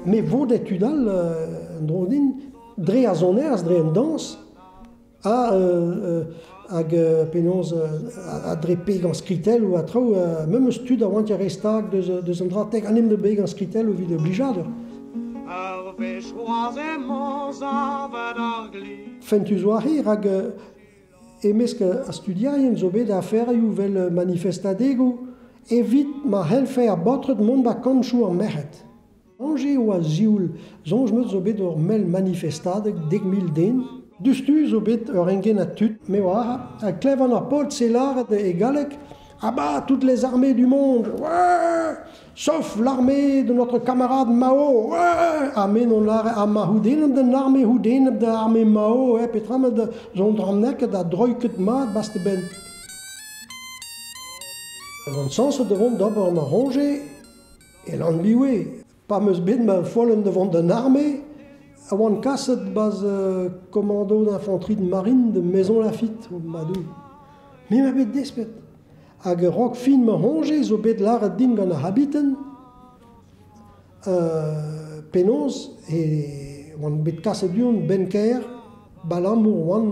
Me vodet tud all en-dro din, dre ar sonerezh, dre an dañs, ha hag penaos ha dre pegañ skritelloù ha traoù, memes tud a oant re stag deus, deus an dra tek anem da begañ skritelloù evit ur blijadur. Ur wech c'hoazh emañ savet ar glizh. Fentus oa he rak e-mesk ar studierien zo bet aferioù 'vel manifestadegoù evit ma c'hellfe ar baotred mont ba kantchoù ar merc'hed. Añje oa sioul. Soñj 'm eus zo bet ur mell manifestadeg 10,000 den. Diouzhtu zo bet ur rengennad tud, me oar, ha klevan ar paotr-se lâret e galleg Ah bah, toutes les armées du monde, ouais, sauf l'armée de notre camarade Mao, ouais. Ha me non lâret ha ma c'houdennet d'an arme c'houdennet da arme Mao, eh, petra met zon dramneket ha droiket mat bast e benn. Gant sañset da vont d'ober ma roñje e Lanliwe. Pa 'm eus bet ma follenn da vont d'an arme, a oan kaset 'barzh commando d'infanterie de marine de Maisons-Laffitte, Madoù. Me 'ma bet despet. Hag a-raok fin ma c'hoñje zo bet lâret din gant ar c'habiten penaos e oan bet kaset du-hont benn-kaer 'balamour oan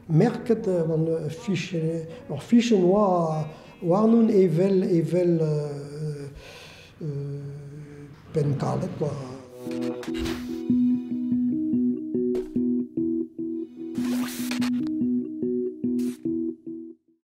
merket oan ur fichenn oa warnon evel evel penn kalet kwa.